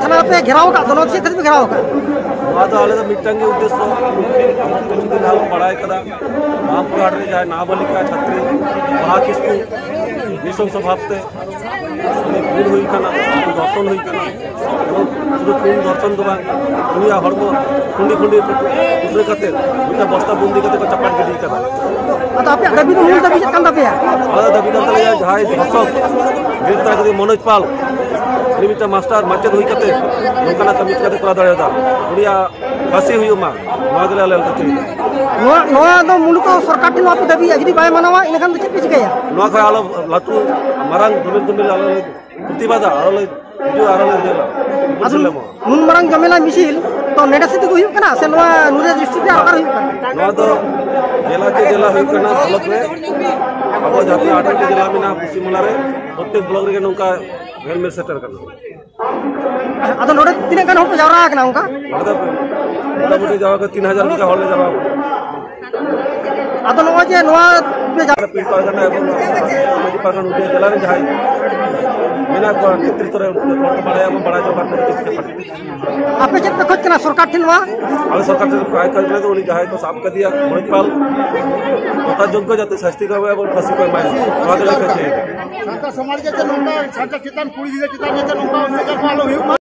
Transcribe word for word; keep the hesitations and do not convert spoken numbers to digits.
ᱛᱷᱟᱱᱟ ᱯᱮ ᱜᱷᱮᱨᱟᱣ ᱟᱠᱟᱫ ᱫᱚ, ᱱᱚᱣᱟ ᱪᱮᱫ ᱠᱷᱟᱹᱛᱤᱨ ᱯᱮ ᱜᱷᱮᱨᱟᱣ ᱟᱠᱟᱫ? ᱱᱚᱣᱟ ᱫᱚ ᱟᱞᱮ ᱫᱚ ᱢᱤᱫᱴᱟᱝ ᱜᱮ ᱩᱫᱽᱫᱮᱥᱥᱚ, ᱠᱤᱪᱷᱩ ᱫᱤᱱ ᱞᱟᱦᱟ ᱵᱚᱱ ᱵᱟᱲᱟᱭ ᱠᱟᱫᱟ, ᱨᱟᱢᱯᱩᱨᱦᱟᱴ ᱨᱮ ᱡᱟᱦᱟᱸᱭ ᱱᱟᱵᱟᱞᱤᱠᱟ ᱪᱷᱟᱛᱨᱤ ᱵᱟᱦᱟ ᱠᱤᱥᱠᱩ ᱱᱨᱤᱥᱚᱝᱥᱚ ᱵᱷᱟᱵᱽ ᱛᱮ ᱩᱱᱤ ᱠᱷᱩᱱ ᱦᱩᱭ ᱠᱟᱱᱟ, ᱫᱷᱚᱨᱥᱚᱱ ᱦᱩᱭ ᱠᱟᱱᱟ᱾ ᱮᱵᱚᱝ ᱥᱩᱫᱷᱩ ᱠᱷᱩᱱ ᱫᱷᱚᱨᱥᱚᱱ ᱫᱚ ᱵᱟᱝ, ᱩᱱᱤᱭᱟᱜ ᱦᱚᱲᱢᱚ ᱠᱷᱩᱸᱰᱤ ᱠᱷᱩᱸᱰᱤ ᱩᱛᱟᱹᱨ ᱠᱟᱛᱮ ᱢᱤᱫᱴᱟᱝ ᱵᱚᱥᱛᱟ ᱵᱚᱱᱫᱤ ᱠᱟᱛᱮ ᱠᱚ ᱪᱟᱯᱟᱫ ᱜᱤᱰᱤ ᱠᱟᱫᱟ᱾ ᱟᱫᱚ ᱟᱯᱮᱭᱟᱜ ᱫᱟᱹᱵᱤ ᱫᱚ, ᱢᱩᱞ ᱫᱟᱹᱵᱤ ᱪᱮᱫ ᱠᱟᱱ ᱛᱟᱯᱮᱭᱟ? ᱟᱞᱮ ᱫᱟᱹᱵᱤ ᱠᱟᱱ ᱛᱟᱞᱮᱭᱟ, ᱡᱟᱦᱟᱸᱭ ᱫᱷᱚᱨᱥᱚᱠ ᱜᱨᱮᱯᱛᱟᱨ ᱠᱟᱛᱮ ᱢᱚᱱᱳᱡᱽ ᱯᱟᱞ, ᱩᱱᱤ ᱢᱤᱫᱴᱟᱝ ᱢᱟᱥᱴᱟᱨ ᱢᱟᱪᱮᱫ ᱦᱩᱭ ᱠᱟᱛᱮ ᱱᱚᱝᱠᱟᱱᱟᱜ ᱠᱟᱹᱢᱤ ᱪᱤᱠᱟᱹᱛᱮ ᱠᱚᱨᱟᱣ ᱫᱟᱲᱮᱭᱟᱫᱟ? ᱩᱱᱤᱭᱟᱜ ᱯᱷᱟᱹᱥᱤ ᱦᱩᱭᱩᱜ ᱢᱟ, ᱱᱚᱣᱟ ᱜᱮᱞᱮ ᱟᱞᱮ ᱞᱮ ᱪᱟᱹᱭᱟ᱾ ᱱᱚᱣᱟ, ᱱᱚᱣᱟ ᱫᱚ ᱢᱩᱞᱚᱛᱚ ᱥᱚᱨᱠᱟᱨ ᱴᱷᱮᱱ ᱱᱚᱣᱟ ᱯᱮ ᱫᱟᱹᱵᱤᱭᱟ, ᱡᱩᱫᱤ ᱵᱟᱭ ᱢᱟᱱᱟᱣᱟ, ᱤᱱᱟᱹᱠᱷᱟᱱ ᱫᱚ ᱪᱮᱫ ᱯᱮ ᱪᱤᱠᱟᱹᱭᱟ? ᱱᱚᱣᱟ ᱠᱷᱚᱱ ᱟᱞᱚ ᱞᱟᱹᱴᱩ ᱢᱟᱨᱟᱝ ᱫᱚᱢᱮᱞ ᱫᱚᱢᱮᱞ ᱟᱞᱚ ᱞᱮ ᱯᱨᱚᱛᱤᱵᱟᱫᱟ, ᱟᱨᱚ ᱞᱮ ᱦᱤᱡᱩᱜᱼᱟ, ᱟᱨᱚ ᱞᱮ ᱧᱮᱞᱟ᱾ ᱟᱫᱚ ᱵᱩᱡᱷᱟᱹᱣ ᱞᱮ ᱢᱟ᱾ ᱱᱩᱱ ᱢᱟᱨᱟᱝ ᱡᱚᱢᱮᱞᱟ ᱢᱤᱪᱷᱤᱞ ᱛᱚ ᱱᱮᱰᱮ ᱥᱮᱫ ᱛᱮᱜᱮ ᱦᱩᱭᱩᱜ ᱠᱟᱱᱟ ᱥᱮ ᱱᱚᱣᱟ ᱱᱚᱰᱮ ᱰᱤᱥᱴᱨᱤᱠᱴ ᱨᱮ ᱟᱨ ᱚᱠᱟᱨᱮ ᱦᱩᱭᱩᱜ ᱠᱟᱱᱟ? ᱱᱚᱣᱟ ᱫᱚ ᱡᱮᱞᱟ ᱠᱮ ᱡᱮᱞᱟ ᱦᱩᱭᱩᱜ ᱠᱟᱱᱟ ᱵᱞᱚᱠ ᱨᱮ᱾ ᱟᱵᱚ ᱡᱟᱦᱟᱸ ᱛᱤᱱᱟᱹᱜ ᱟᱴᱷᱟᱨᱚᱴᱤ ᱡᱮᱞᱟ ᱢᱮᱱᱟᱜᱼᱟ ᱯᱚᱥᱪᱤᱢ ᱵᱟᱝᱞᱟ ᱨᱮ, ᱯᱨᱚᱛᱮᱠ ᱵᱞᱚᱠ ᱨᱮᱜᱮ ᱱᱚᱝᱠᱟ ᱦᱮᱞᱢᱮᱴ ᱥᱮᱴᱮᱨ ᱠᱟᱱᱟ᱾ ᱟᱫᱚ ᱱᱚᱰᱮ ᱛᱤᱱᱟᱹᱜ ᱜᱟᱱ ᱦᱚᱲ ᱠᱚ ᱡᱟᱣᱨᱟ ᱟᱠᱟᱱᱟ ᱚᱱᱠᱟ? ᱱᱚᱰᱮ ᱫᱚ ᱢᱚᱴᱟᱢᱩᱴᱤ ᱡᱟᱣᱨᱟ ᱠᱟᱛᱮ ᱛᱤᱱ ᱦᱟᱡᱟᱨ ᱞᱮᱠᱟ ᱦᱚᱲ ᱞᱮ ᱡᱟᱣᱨᱟ ᱟᱠᱟᱱᱟ᱾ ᱟᱫᱚ ᱱᱚᱜᱼᱚᱭ ᱡᱮ ᱱᱚᱣᱟ ᱯᱮ ᱡᱟ- ᱯᱤᱲ ᱯᱟᱨᱜᱟᱱᱟ ᱮᱵᱚᱝ ᱢᱟᱹᱡᱷᱤ ᱯᱟᱨᱜᱟᱱᱟ ᱩᱰᱤᱭᱟ ᱡᱮᱞᱟ ᱨᱮ ᱡᱟᱦᱟᱸᱭ ᱢᱮᱱᱟᱜ ᱠᱚᱣᱟ ᱱᱮᱛᱨᱤᱛᱵ ᱨᱮ, ᱩᱱᱠᱩ ᱦᱚᱲ ᱠᱚ ᱵᱟᱲᱟᱭᱟ ᱮᱵᱚᱝ ᱵᱟᱲᱟᱭ ᱦᱚᱪᱚ ᱠᱟᱜ ᱠᱚᱣᱟ᱾ ᱟᱯᱮ ᱪᱮᱫ ᱯᱮ ᱠᱷᱚᱡᱽ ᱠᱟᱱᱟ ᱥᱚᱨᱠᱟᱨ ᱴᱷᱮᱱ ᱱᱚᱣᱟ? ᱟᱞᱮ ᱥᱚᱨᱠᱟᱨ ᱴᱷᱮᱱ ᱠᱚ ᱠᱷᱚᱡᱽ ᱠᱟᱱᱟ, ᱩᱱᱤ ᱡᱟᱦᱟᱸᱭ ᱠᱚ ᱥᱟᱵ ᱠᱟᱫᱮᱭᱟ ᱢᱚᱱᱤᱠ ᱯᱟᱞ, ᱡᱚᱛᱷᱟᱡᱳᱜᱽᱜᱚ ᱡᱟᱛᱮ ᱥᱟᱥᱛᱤ ᱠᱚ ᱮᱢᱟ ᱮᱵᱚᱝ ᱯᱷᱟᱹᱥᱤ ᱠᱚ ᱮᱢᱟᱭ ᱢᱟ, ᱱᱚᱣᱟ ᱜᱮᱞᱮ ᱠᱷᱚᱡᱽ ᱠᱟᱱᱟ᱾ ᱥᱟᱱᱛᱟᱲ ᱥᱚᱢᱟᱡᱽ ᱡᱟᱛᱮ ᱱᱚᱝᱠᱟ ᱥᱟᱱᱛᱟᱲ ᱪᱮᱛᱟᱱ ᱠᱩᱲᱤ ᱜᱤᱫᱽᱨᱟᱹ ᱪᱮᱛᱟᱱ ᱡᱟᱛᱮ ᱱᱚᱝᱠᱟ ᱚᱛᱛᱟᱪᱟᱨ ᱠᱚ ᱟᱞᱚ ᱦᱩᱭᱩᱜ ᱢᱟ᱾